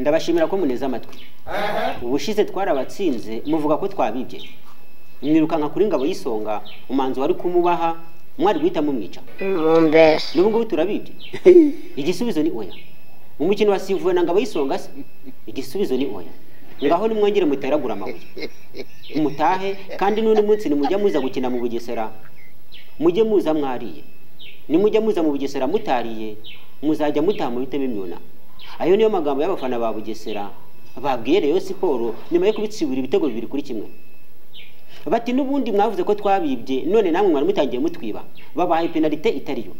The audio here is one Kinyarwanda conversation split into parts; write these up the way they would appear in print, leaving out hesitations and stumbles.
Ndabashimira ko muneze amatwi. Ubushize twarabatsinze muvuga ko twabibye. Mwirukanka kuri Ngabo y'Isonga, umanzi wari kumubaha mwari guhita mumwica. Mumbese. N'ubu ngubu turabibye. Igisubizo ni oya. Umukino wasivuwe na Ngabo y'Isonga se? Igisubizo ni oya. Ngaho nimwongere muteragura amabuye. Mutahe kandi n'undi munsi nimujya muza gukina mu Bugesera, mujye muza mwariye. Nimujya muza mu Bugesera mutariye, muzajya mutaha mu bitebe imyuna. Ayo niyo magambo y'abafana ba Bugesera babwiye Rayon Sport nyuma yo kubitsibura ibitego 2-1. Bati n'ubundi mwavuze ko twabibye, none namwe mwari mutangiye mutwiba. Babahaye penalite itariyo,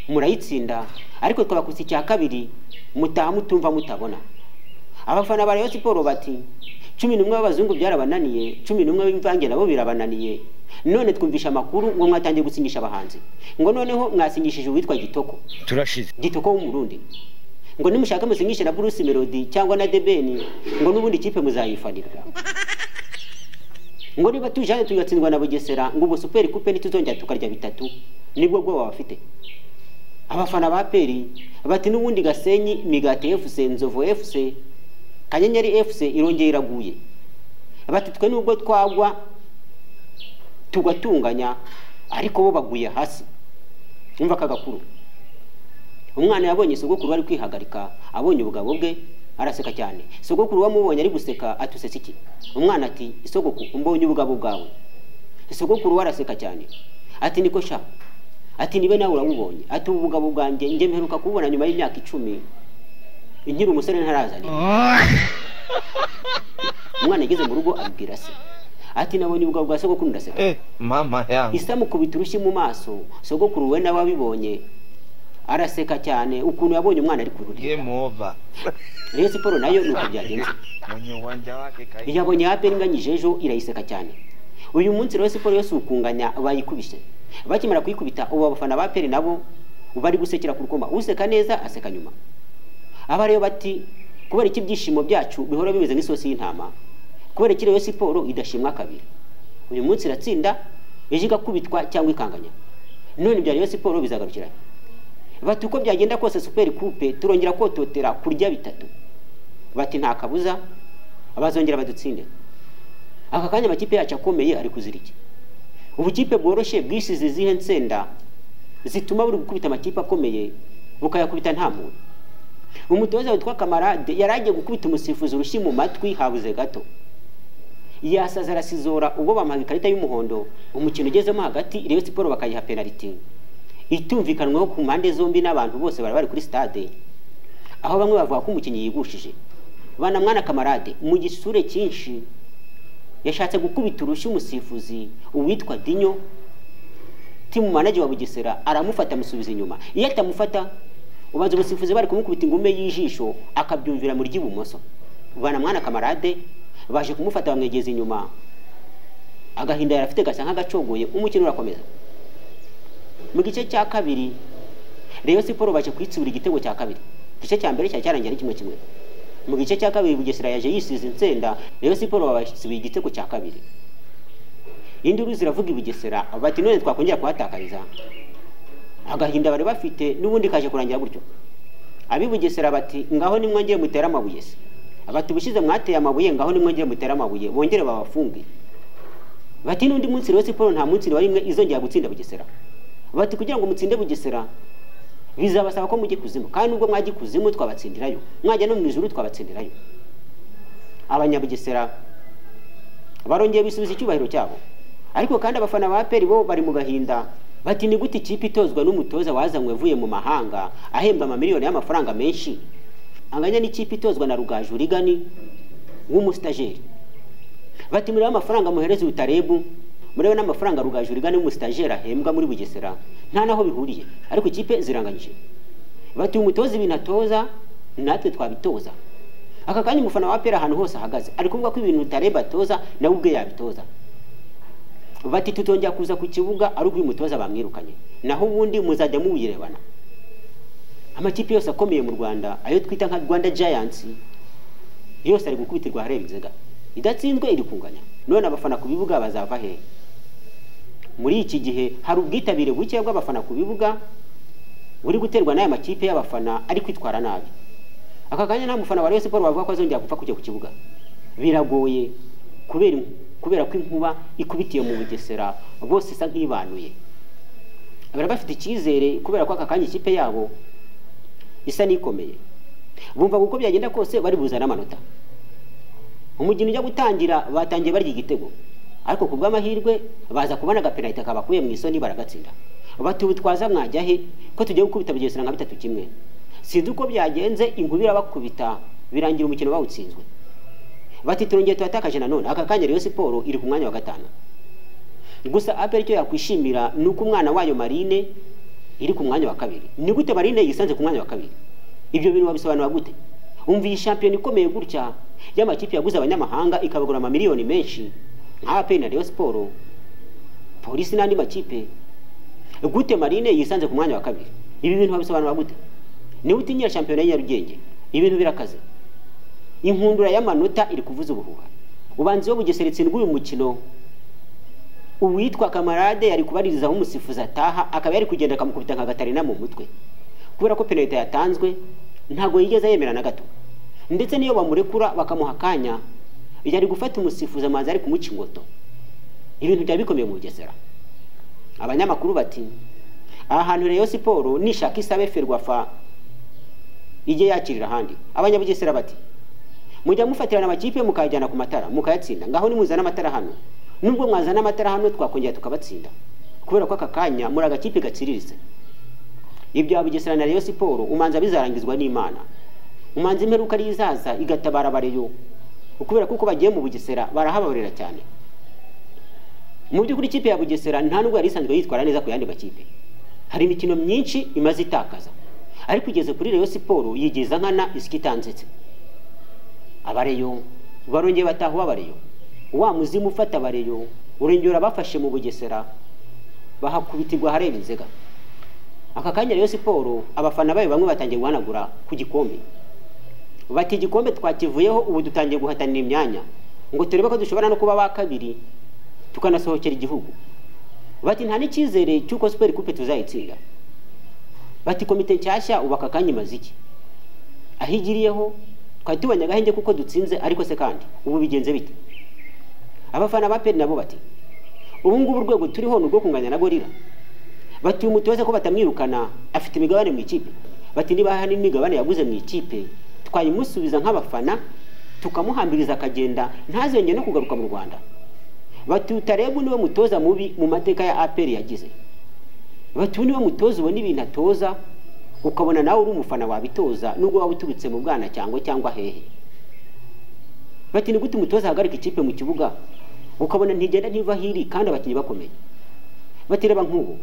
murayitsinda, ariko twabakutse icya kabiri mutaha mutumva mutabona. Abafana ba Rayon Sport bati 11 b'abazungu byarabananiye, 11 b'imvange nabo birabananiye. None twumvisha amakuru ngo mwatangiye gusinyisha abahanzi, ngo noneho mwasinyishije uwitwa Gitoko. Turashize. Gitoko w'Umurundi. Ngo nimushaka musinyishe na Bruce Melody cyangwa na Debeni, ngo n'ubundi ikipe muzayifanira. Ngo niba tujanye tugatsindwa na Bugesera, ngo ubu Super Coupe ntituzongera tukarya bitatu, nibwo bwo bafite. Abafana ba Peri bati n'ubundi Gasenyi, Migati FC, Nzovu FC, Kanyenyeri FC irongeye iraguye. Bati twe nubwo twagwa tugatunganya, ariko bo baguye hasi. Umva kagakuru. Umwana yabonye sogokuru ari kwihagarika, abonye ubugabo bwe araseka cyane. Sogokuru wamubonye ari guseka atusetse iki? Umwana ati sogokuru umbonye ubugabo bwawe. Sogokuru waraseka cyane. Ati niko sha. Ati nibe nawe urawubonye. Ati ubugabo bwanjye nge mperuka kubona nyuma y'imyaka 10. Inkiri umusore ntarazanye. Umwana ageze mu rugo abwira se. Ati nabonye ubugabo bwa sogokuru ndaseka. Mama yangu. Isamukubita urushyi mu maso, sogokuru we nawe abibonye araseka cyane ukuntu yabonye umwana ari kururira. Game over. Rayon Sport nayo nuko byagenze. Mwenye uwanja wake kai. Yabonye APR inganyije ejo irayiseka cyane. Uyu munsi Rayon Sport yose ukunganya bayikubise. Bakimara kuyikubita ubu abafana ba APR nabo bari gusekera ku rukoma. Useka neza aseka nyuma. Abareyo bati kubera iki byishimo byacu bihora bimeze nk'isosi y'intama. Kubera iki Rayon Sport idashimwa kabiri. Uyu munsi iratsinda ejo igakubitwa cyangwa ikanganya. None ibya Rayon Sport bizagarukira. Bati uko byagenda kose Super Coupe turongera kototera kurya bitatu. Bati nta kabuza abazongera badutsinde. Aka kanya amakipe yacu akomeye ari kuzira iki? Ubukipe bworoshye bwisize zihe nsenda zituma buri gukubita amakipe akomeye bukayakubita nta muntu. Umutoza witwa Kamarade yaragiye gukubita umusifuzi urushyi mu matwi habuze gato. Yasaza arasizora ubwo bamuhaga ikarita y'umuhondo. Umukino ugezemo hagati Rayon Sport bakayiha penalty itumvikanweho ku mpande zombi n'abantu bose bari bari kuri stade, aho bamwe bavuga ko umukinnyi yigushije. Bana mwana Kamarade mu gisure cyinshi yashatse gukubita urushyi umusifuzi uwitwa Dinyo, team manager wa Bugesera, aramufata amusubiza inyuma. Iyo atamufata ubanza umusifuzi bari kumukubita ingume y'ijisho akabyumvira muri ry'ibumoso. Bana mwana Kamarade baje kumufata bamwegeza inyuma, agahinda yarafite gasa nk'agacogoye. Umukino urakomeza. Mu gice cya kabiri Rayon Sport baje kwitsibura igitego cya kabiri. Igice cya mbere cyarangiye ari 1-1. Mu gice cya kabiri Bugesera yaje yisize insenda, Rayon Sport babasibiye igitego cya kabiri. Induru ziravuga i Bugesera bati none twakongera kuhatakariza. Agahinda bari bafite n'ubundi kaje kurangira gutyo. Abi Bugesera bati ngaho nimwongere mutera amabuye se. Abati ubushize mwateye amabuye, ngaho nimwongere mutera amabuye, bongere babafunge. Bati n'undi munsi Rayon Sport nta munsi wari imwe izongera gutsinda Bugesera. Bati kugira ngo mutsinde Bugesera bizabasaba ko mujye kuzimu, kandi nubwo mwajye kuzimu twabatsindirayo, mwajya no mu ijuru twabatsindirayo. Abanyabugesera barongeye bisubiza icyubahiro cyabo. Ariko kandi abafana ba APR bo bari mu gahinda. Bati ni gute ikipe itozwa n'umutoza wazanywe avuye mu mahanga ahemba amamiliyoni y'amafaranga menshi anganya n'ikipe itozwa na Rugaju Rigani w'umustajeri. Bati muri amafaranga muhereze utarebu, murebe n'amafaranga Rugaju Rigani w'umustajeri ahembwa muri Bugesera nta naho bihuriye, ariko ikipe ziranganyije. Bati umutoza ibintu atoza natwe twabitoza. Aka kanya umufana wa APR ahantu hose ahagaze ari kuvuga ko ibintu utareba atoza nawe ubwe yabitoza. Bati tutongera kuza ku kibuga ari uko uyu mutoza bamwirukanye, naho ubundi muzajya muwirebana. Amakipe yose akomeye mu Rwanda ayo twita nka Rwanda Giants yose ari gukubitirwa hareba inzega, idatsinzwe iri kunganya. None abafana ku bibuga bazava he? Muri iki gihe hari ubwitabire buke bw'abafana ku bibuga buri guterwa n'aya makipe y'abafana ari kwitwara nabi. Aka kanya nta mufana wa Rayon Sports wavuga ko azongera gupfa kujya ku kibuga. Biragoye kubera ko inkuba ikubitiye mu Bugesera bose isa nk'ibanuye. Abari bafite icyizere kubera ko aka kanya ikipe yabo isa n'ikomeye, bumva uko byagenda kose bari buzana amanota. Umukino ujya gutangira batangiye barya igitego, ariko ku bw'amahirwe baza kubona agapenaliti kabakuye mu isoni baragatsinda. Bati ubu twaza mwajya he ko tugiye gukubita Bugesera nka 3-1. Sinzi uko byagenze, inkuba irabakubita birangira umukino bawutsinzwe. Bati turongeye turatakaje nanone. Aka kanya Rayon Sports iri ku mwanya wa 5. Gusa APR icyo yakwishimira ni uko umwana wayo Marine iri ku mwanya wa 2. Ni gute Marine yisanze ku mwanya wa 2? Ibyo bintu wabisobanura gute? Umva iyi shampiyona ikomeye gutya y'amakipe yaguze abanyamahanga ikabagura amamiliyoni menshi nka APR na Rayon Sports, Polisi n'andi makipe, gute Marine yisanze ku mwanya wa 2? Ibi bintu wabisobanura gute? Niwe utinyira shampiyona ya Nyarugenge. Ibintu birakaze. Inkundura y'amanota iri kuvuza ubuhuha. Ubanzi wo Bugesera itsindwa uyu mukino, uwitwa Kamarade yari kubaririzaho umusifuzi ataha, akaba yari kugenda akamukubita nka Gatarina mu mutwe. Kubera ko penalty yatanzwe ntago yigeze yemera na gato. Ndetse niyo bamurekura bakamuha akanya, yari gufata umusifuzi amazi ari kumuca ingoto. Ibintu byari bikomeye mu Bugesera. Abanyamakuru bati aha hantu Rayon Sports nishaka isabe Ferwafa ijye yakirira ahandi. Abanyabugesera bati mujya mufatirana amakipe mukayajyana ku matara mukayatsinda, ngaho nimuzana amatara hano. Nubwo mwazana amatara hano twakongera tukabatsinda, kubera ko aka kanya muri agakipe gatsiriritse. Ibya Bugesera na Rayon Sports umanza bizarangizwa n'Imana. Umanza imperuka ari izaza igatabara abareyo, kubera kuko bagiye mu Bugesera barahababarira cyane. Mu by'ukuri ikipe ya Bugesera nta nubwo yari isanzwe yitwara neza ku yandi makipe. Hari imikino myinshi imaze itakaza, ariko igeze kuri Rayon Sports yigeza nkana isikitanzitse. Abareyo barongeye batahuba abareyo, wa muzimu ufata abareyo urengera bafashe mu Bugesera bahakubitirwa hareba inzega. Aka kanya Rayon Sports abafana bayo bamwe batangiye guhanagura ku gikombe. Bati igikombe twakivuyeho ubu dutangiye guhatanira imyanya ngo turebe ko dushobora no kuba ba kabiri tukanasohokera igihugu. Bati nta n'icyizere cy'uko Super Coupe tuzayitsinda. Bati komite nshyashya ubu aka kanya imaze iki? Aho igiriyeho twari tubonye agahenge kuko dutsinze, ariko se kandi ubu bigenze bite? Abafana ba APR nabo bati ubu ngubu urwego turiho ni urwo kunganya na Gorilla. Bati umutoza ko batamwirukana afite imigabane mu ikipe. Bati niba hari imigabane yaguze mu ikipe twayimusubiza nk'abafana tukamuhambiriza akagenda ntazongere no kugaruka mu Rwanda. Bati utarebu niwe mutoza mubi mu mateka ya APR yagize. Bati niwe mutoza ubona ibintu atoza ukabona nawe uri umufana wabitoza nubwo waba uturutse mu bwana cyangwa hehe. Bati ni gute umutoza ahagarika ikipe mu kibuga ukabona ntigenda ntiva hiri kandi abakinnyi bakomeye. Bati reba nk'ubu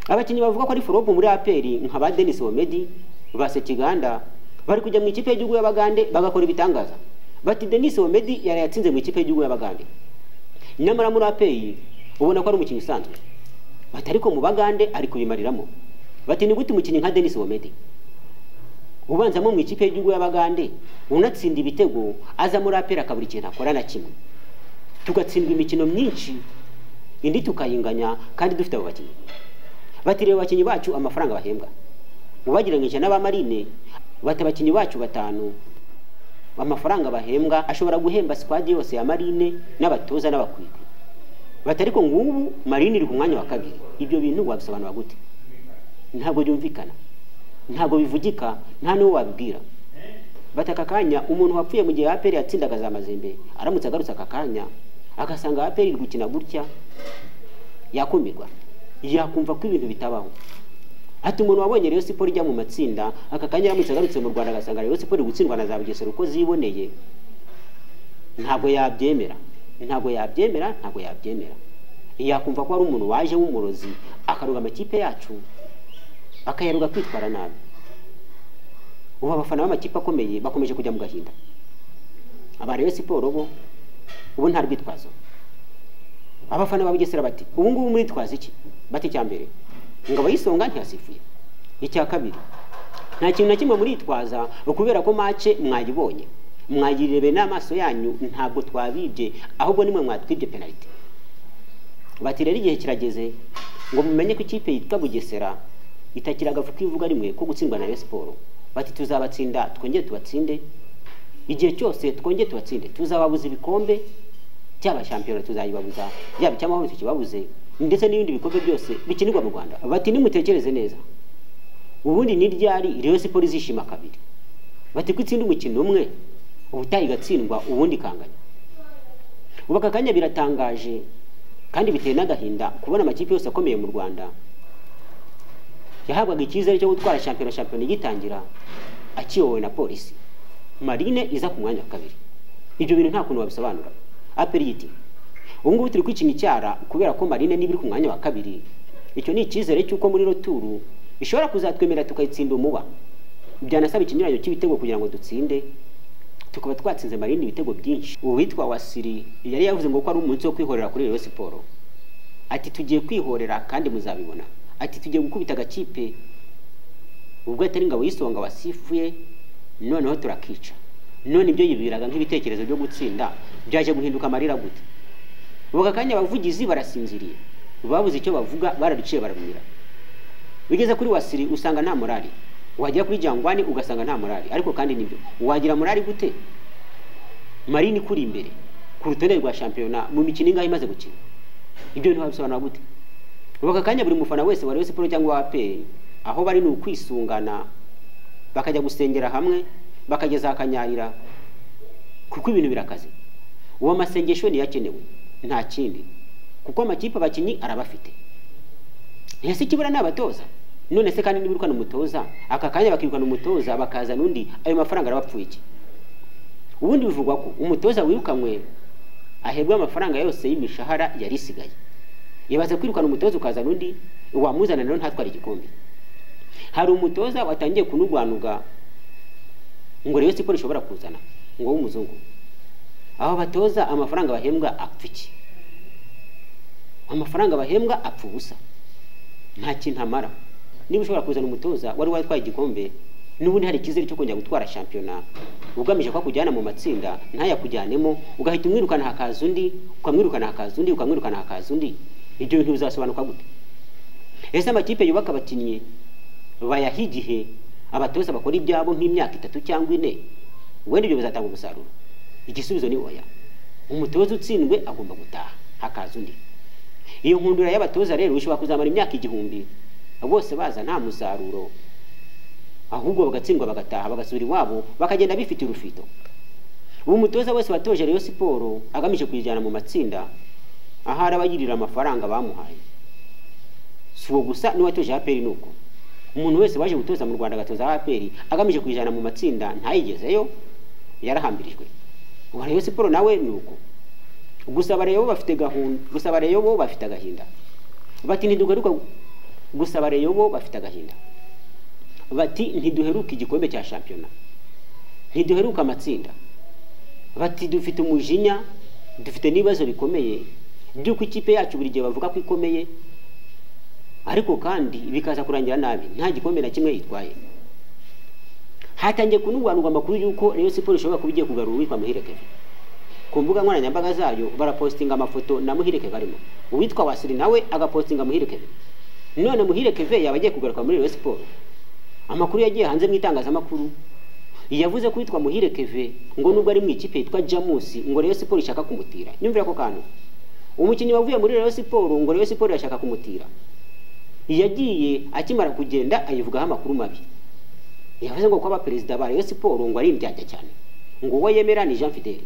abakinnyi bavuga ko ari flop muri APR nka ba Denis Omedi ba Sekiganda bari kujya mu ikipe y'igihugu y'Abagande bagakora ibitangaza. Bati Denis Omedi yari yatsinze mu ikipe y'igihugu y'Abagande, nyamara muri APR ubona ko ari umukinnyi usanzwe. Bati ariko mu Bagande ari kubimariramo. Bati ni gute umukinnyi nka Denis Omedi ubanzamo mu ikipe y'igihugu y'Abagande unatsinda ibitego aza muri APR akabura ikintu akora na kimwe, tugatsindwa imikino myinshi indi tukayinganya kandi dufite abo bakinnyi. Bati reba abakinnyi bacu amafaranga bahembwa ubagereranyije n'aba Marine, bati abakinnyi bacu 5 amafaranga bahembwa ashobora guhemba squad yose ya Marine n'abatoza n'abakwikwi. Bati ariko ngubu Marine iri ku mwanya wa 2. Ibyo bintu wabisobanura gute? Ntabwo byumvikana, ntabwo bivugika, nta n'uwo wabibwira. Bati aka kanya umuntu wapfuye mu gihe APR yatsindaga za Mazembe aramutse agarutse aka kanya agasanga APR iri gukina gutya yakumirwa, yakumva ko ibintu bitabaho. Ati umuntu wabonye Rayon Sports ijya mu matsinda aka kanya aramutse agarutse mu Rwanda agasanga Rayon Sports gutsindwa na za Bugesera uko ziboneye, ntabwo yabyemera, ntabwo yabyemera, ntabwo yabyemera. Yakumva ko ari umuntu waje w'umurozi akaruga amakipe yacu akayaruga kwitwara nabi. Ubu abafana b'amakipe akomeye bakomeje kujya mu gahinda. Aba Rayon Sports bo ubu nta rwitwazo. Abafana ba Bugesera bati ubu ngubu muritwaza iki? Bati icya mbere ingabo y'isonga ntiyasifuye, icya kabiri nta kintu na kimwe muritwaza kubera ko mace mwayibonye mwayirebeye n'amaso yanyu, ntabwo twabibye ahubwo nimwe mwatwibye penalty. Bati rero igihe kirageze ngo mumenye ko ikipe yitwa Bugesera itakira agafu k'ivuga rimwe ko gutsindwa na Rayon Sports. Bati tuzabatsinda, twongere tubatsinde igihe cyose, twongere tubatsinde, tuzababuza ibikombe, cyaba shampiyona tuzayibabuza, yaba icy'amahoro tukibabuze, ndetse n'ibindi bikombe byose bikinirwa mu Rwanda. Bati nimutekereze neza, ubundi ni ryari Rayon Sports izishima kabiri? Bati ko itsinda umukino umwe, ubutaha igatsindwa, ubundi ikanganya. Ubu aka kanya biratangaje kandi biteye n'agahinda kubona amakipe yose akomeye mu Rwanda yahabwaga icyizere cyo gutwara shampiyona igitangira akiyobowe na Polisi, Marine iza ku mwanya wa kabiri. Ibyo bintu nta kuntu wabisobanura. APR iti ubu ngubu turi kwicina icyara kubera ko Marine niba iri ku mwanya wa kabiri, icyo ni icyizere cy'uko muri roturu ishobora kuzatwemera tukayitsinda umuba, byanasaba ikinyuranyo cy'ibitego kugira ngo dutsinde, tukaba twatsinze Marine ibitego byinshi. Uwitwa Wasiri yari yavuze ngo ko ari umunsi wo kwihorera kuri Rayon Sports, ati tugiye kwihorera kandi muzabibona, ati tugiye gukubita agakipe ubwo atari ingabo y'isonga wasifuye, noneho turakica. None ibyo yibwiraga nk'ibitekerezo byo gutsinda byaje guhinduka amarira gute? Ubu aka kanya abavugizi barasinziriye, babuze icyo bavuga, bararuciye bararumira. Ugeze kuri Wasiri usanga nta morali, wagera kuri Jangwani ugasanga nta morali. Ariko kandi nibyo, wagira morali gute Marine ikuri imbere ku rutonde rwa shampiyona mu mikino ingahe imaze gukina? Ibyo bintu wabisobanura gute? Ubu aka kanya buri mufana wese wa Rayon Sports cyangwa wa APR aho bari ni ukwisungana, bakajya gusengera hamwe, bakageza akanyarira, kuko ibintu birakaze. Uwo masengesho niyo akenewe, nta kindi, kuko amakipe abakinnyi arabafite. Ese ikibura ni abatoza? None se kandi nibirukana umutoza aka kanya, bakirukana umutoza bakazana undi, ayo mafaranga arabapfuye iki? Ubundi bivugwa ko umutoza wirukanywe ahebwa amafaranga yose y'imishahara yari isigaye. Ibaze kwirukana umutoza ukazana undi, wamuzana rero ntatwara igikombe. Hari umutoza watangiye kunugwanuga ngo Rayon Sports ishobora kuzana ngo w'umuzungu. Abo batoza amafaranga bahembwa apfa iki? Amafaranga bahembwa apfa ubusa, nta kintu amara. Niba ushobora kuzana umutoza wari watwaye igikombe, n'ubundi hari icyizere cyo kongera gutwara shampiyona, ugamije ko akujyana mu matsinda ntayakujyanemo, ugahita umwirukana hakaza undi, ukamwirukana hakaza undi, ukamwirukana hakaza undi, ibyo bintu bizasobanuka gute? Ese amakipe yubaka abakinnyi bayaha igihe abatoza bakora ibyabo nk'imyaka 3 cyangwa 4, wenda ibyo bizatanga umusaruro? Igisubizo ni oya. Umutoza utsindwe agomba gutaha hakaza undi. Iyo nkundura y'abatoza rero ishobora kuzamara imyaka 1000 bose baza nta musaruro, ahubwo bagatsindwa bagataha bagasubira iwabo bakagenda bifite urufito. Ubu umutoza wese watoje Rayon Sports agamije kuyijyana mu matsinda, ahari abayirira amafaranga bamuhaye. Si uwo gusa, n'uwatoje APR nuko. Umuntu wese waje gutoza mu Rwanda agatoza APR agamije kuyijyana mu matsinda ntayigezeyo, yarahambirijwe. Ubu Rayon Sports nawe nuko. Gusa Rayon bafite gahunda, gusa Rayon bo bafite agahinda. Bati ntiduheruka, gusa Rayon bo bafite agahinda. Bati ntiduheruka igikombe cya shampiyona, ntiduheruka amatsinda. Bati dufite umujinya, dufite n'ibibazo bikomeye by'uko ikipe yacu buri gihe bavuga ko ikomeye, ariko kandi bikaza kurangira nabi, nta gikombe na kimwe yitwaye. Hatangiye kunugwanugwa amakuru y'uko Rayon Sports ishobora kuba igiye kugarura uwitwa Muhire Kevin. Ku mbuga nkoranyambaga zayo barapostinga amafoto na Muhire Kevin arimo, uwitwa Wasiri nawe agapostinga Muhire Kevin. None Muhire Kevin yaba agiye kugaruka muri Rayon Sports? Amakuru yagiye hanze mu itangazamakuru yavuze ko witwa Muhire Kevin ngo nubwo ari mu ikipe yitwa Jamus ngo Rayon Sports ishaka kumutira. Nyumvira ko kantu, umukinnyi wavuye muri Rayon Sports ngo Rayon Sports irashaka kumutira, yagiye akimara kugenda ayivugaho amakuru mabi. Yavuze ngo ko abaperezida ba Rayon Sports ngo ari indyarya cyane, ngo uwo yemera ni Jean Fidel.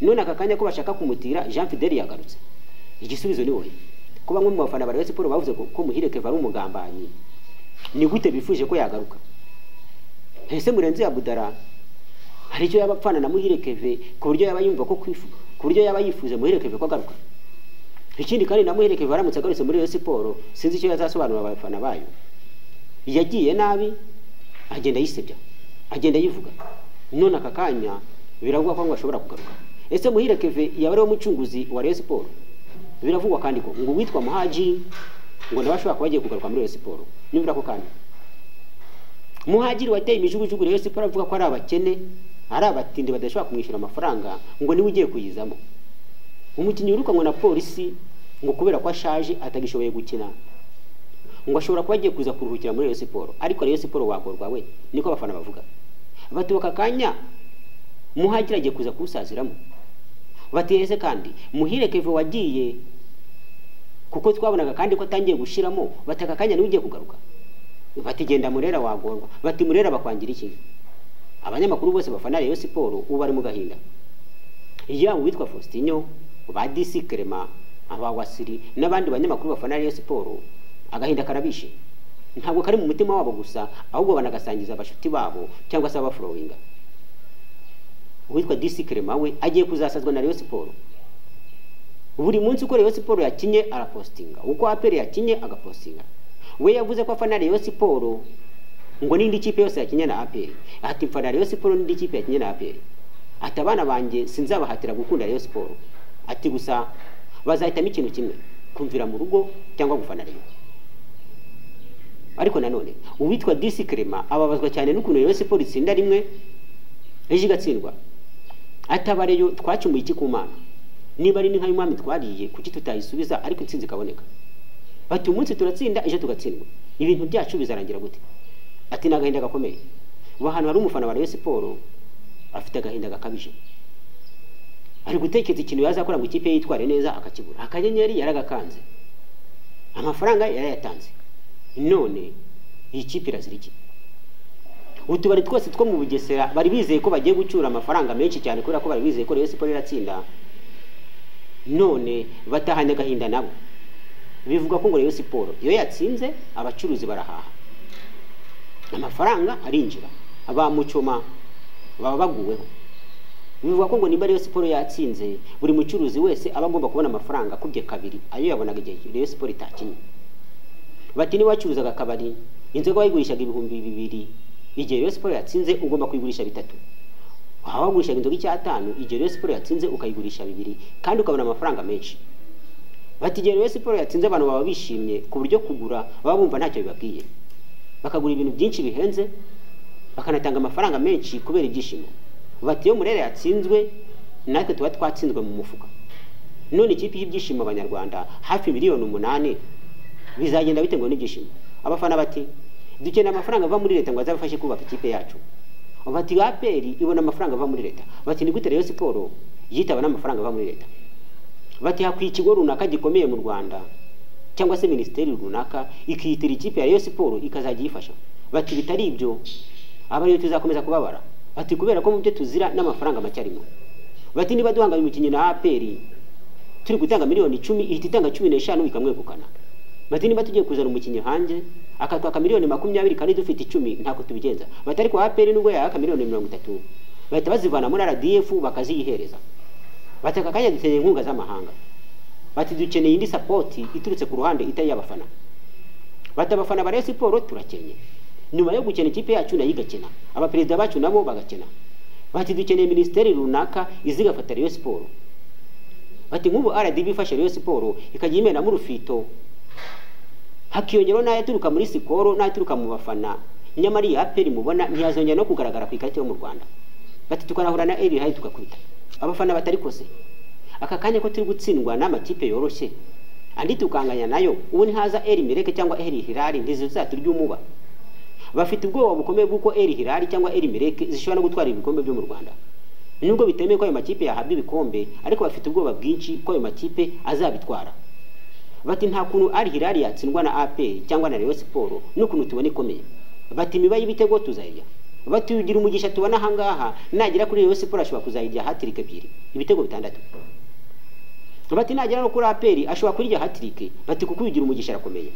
None aka kanya ko bashaka kumutira, Jean Fidel yagarutse. Igisubizo ni oya. Ko bamwe mu bafana ba Rayon Sports bavuze ko Muhire Kevin ari umugambanyi, ni gute bifuje ko yagaruka? Ese Murenzi Abudara hari icyo yaba apfana na Muhire Kevin ku buryo yaba yumva ko kwifu, ku buryo yaba yifuza Muhire Kevin ko agaruka? Ikindi kandi na Muhire Kevin aramutse agarutse muri Rayon Sports, sinzi icyo yazasobanura abafana bayo. Yagiye nabi, agenda yisebya, agenda yivuga. None aka kanya biravugwa ko ngo ashobora kugaruka. Ese Muhire Kevin yaba ari umucunguzi wa Rayon Sports? Biravugwa kandi ko ngo witwa Muhaji ngo nawe ashobora kuba agiye kugaruka muri Rayon Sports. Nyumvira ko kandi Muhajiri wateye imijugujugu Rayon Sports avuga ko ari abakene, ari abatindi badashobora kumwishyura amafaranga, ngo niwe ugiye kuyizamo. Umukinnyi wirukanwe na polisi ngo kubera ko ashaje atagishoboye gukina, ngo ashobora kuba agiye kuza kuruhukira muri Rayon Sports, ariko Rayon Sports wagorwa we, niko abafana bavuga. Batuka kanya Muhajiri agiye kuza kuwusaziramo. Bateze kandi Muhire Kevin wagiye kuko twabonaga kandi ko atangiye gushiramo, bataka kanya niwe ugiye kugaruka. Bati genda Murera wagorwa, bati Murera bakwangira iki? Abanyamakuru bose bafana Rayon Sports ubu bari mu gahinda. Yaba uwitwa Faustinho, ba DC Clement, aba Wasiri n'abandi banyamakuru bafana Rayon Sports, agahinda karabishe. Ntabwo kari mu mutima wabo gusa, ahubwo banagasangiza abashuti babo cyangwa se abafollowinga. Uwitwa DC Clement we agiye kuzasazwa na Rayon Sports. Buri munsi uko Rayon Sports yakinye arapostinga, uko APR yakinye agapostinga. We yavuze ko afana Rayon Sports ngo n'indi kipe yose yakinye na APR. Ati mfana Rayon Sports n'indi kipe yakinye na APR. Ati abana banjye sinzabahatira gukunda Rayon Sports. Ati gusa bazahitamo ikintu kimwe, kumvira mu rugo cyangwa gufana Rayon. Ariko nanone uwitwa DC Clement ababazwa cyane n'ukuntu Rayon Sports itsinda rimwe ejo igatsindwa. Atabareyo twacumuye iki ku Mana? Niba ari n'inka y'umwami twariye kuki tutayisubiza ariko intsinzi ikaboneka? Bati umunsi turatsinda ejo tugatsindwa, ibintu byacu bizarangira gute? Ati n'agahinda gakomeye. Ubu ahantu hari umufana wa Rayon Sports afite agahinda gakabije, ari gutekereza ikintu yazakora ngo ikipe yitware neza akakibura. Akanyenyeri yaragakanze, amafaranga yarayatanze, none iyi kipe irazira iki? Utubari twose two mu Bugesera bari bizeye ko bagiye gucyura amafaranga menshi cyane kubera ko bari bizeye ko Rayon Sports iratsinda, none batahanye agahinda nabo. Bivuga ko ngo Rayon Sports iyo yatsinze abacuruzi barahaha, amafaranga arinjira, abamucoma baba baguweho. Bivuga ko ngo niba Rayon Sports yatsinze buri mucuruzi wese aba agomba kubona amafaranga akubye kabiri ayo yabonaga igihe Rayon Sports itakinye. Bati niba wacuruzaga akabari inzoga wayigurishaga 2000, igihe Rayon Sports yatsinze ugomba kuyigurisha 3. Waba wagurishaga inzoga 5, igihe Rayon Sports yatsinze ukayigurisha 2 kandi ukabona amafaranga menshi. Bati igihe Rayon Sports yatsinze abantu baba bishimye ku buryo kugura baba bumva ntacyo bibabwiye, bakagura ibintu byinshi bihenze, bakanatanga amafaranga menshi kubera ibyishimo. Bati iyo Murera yatsinzwe natwe tuba twatsinzwe mu mufuka. None ikipe y'ibyishimo abanyarwanda hafi miliyoni 8 bizagenda bite ngo n'ibyishimo? Abafana bati dukeneye amafaranga ava muri leta ngo azabafashe kubaka ikipe yacu. Bati APR ibona amafaranga ava muri leta. Bati ni gute Rayon Sports yitaba n'amafaranga ava muri leta? Bati hakwiye ikigo runaka gikomeye mu Rwanda cyangwa se minisiteri runaka ikiyitira ikipe ya Rayon Sports ikazajya iyifasha. Bati bitari ibyo abariyo tuzakomeza kubabara. Bati kubera ko mu byo tuzira n'amafaranga make arimo. Bati niba duhanganye umukinnyi na APR turi gutanga miliyoni 10 ihita itanga 15 ikamwegukana. Bati niba tugiye kuzana umukinnyi hanze akatwaka miliyoni 20 kandi dufite 10 ntako tubigenza. Bati ariko APR nubwo yaka miliyoni 30 bahita bazivana muri RDF bakaziyihereza. Bati aka kanya dukeneye inkunga z'amahanga. Bati dukeneye indi support iturutse ku ruhande itari y'abafana. Bati abafana ba Rayon Sports turakenye, nyuma yo gukena ikipe yacu nayo igakena, abaperezida bacu nabo bagakena. Bati dukeneye minisiteri runaka izigafata Rayon Sports. Bati nk'ubu RDB ifashe Rayon Sports ikajya imenamo urufito, hakiyongeraho n'ayaturuka muri Sikoro n'ayaturuka mu bafana, nyamara iyi APR mubona ntiyazongera no kugaragara ku ikarita yo mu Rwanda. Bati tukarahura na Al Hilal tugakubita. Abafana batari kose aka kanya ko turi gutsindwa n'amakipe yoroshye andi tukanganya nayo, ubu ntihaza Al Merrikh cyangwa Al Hilal ntizizaturya umuba. Bafite ubwoba bukomeye bw'uko Al Hilal cyangwa Al Merrikh zishobora no gutwara ibikombe byo mu Rwanda. Nubwo bitemewe ko ayo makipe yahabwa ibikombe, ariko bafite ubwoba bwinshi ko ayo makipe azabitwara. Bati nta kuntu Al Hilal yatsindwa na APR cyangwa na Rayon Sports n'ukuntu tubona ikomeye. Bati imiba y'ibitego tuzayirya. Bati ugira umugisha tubona ahangaha nagera kuri Rayon Sports ashobora kuzayirya hat-trick 2, ibitego 6. Bati nagera no kuri APR ashobora kurirya hat-trick. Bati kuko ugira umugisha arakomeye.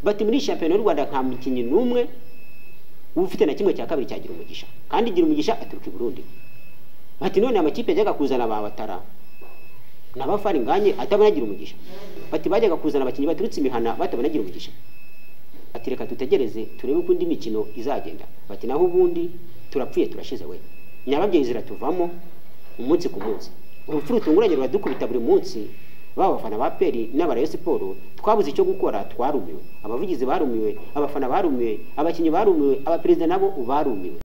Bati muri shampiyona y'u Rwanda nta mukinnyi n'umwe ufite na kimwe cya kabiri cyagira umugisha, kandi gira umugisha aturuka i Burundi. Bati none amakipe yajyaga kuzana ba Watara n'abafaringanye atabonagira umugisha. Bati bajyaga kuzana abakinnyi baturutse imihana batabonagira umugisha. Ati reka dutegereze turebe uko indi mikino izagenda. Bati naho ubundi turapfuye turashize we, nyababyeyi ziratuvamo umunsi ku munsi, urupfu rutunguranye ruradukubita buri munsi. Baba abafana ba APR n'aba Rayon Sports twabuze icyo gukora, twarumiwe. Abavugizi barumiwe, abafana barumiwe, abakinnyi barumiwe, abaperezida nabo barumiwe.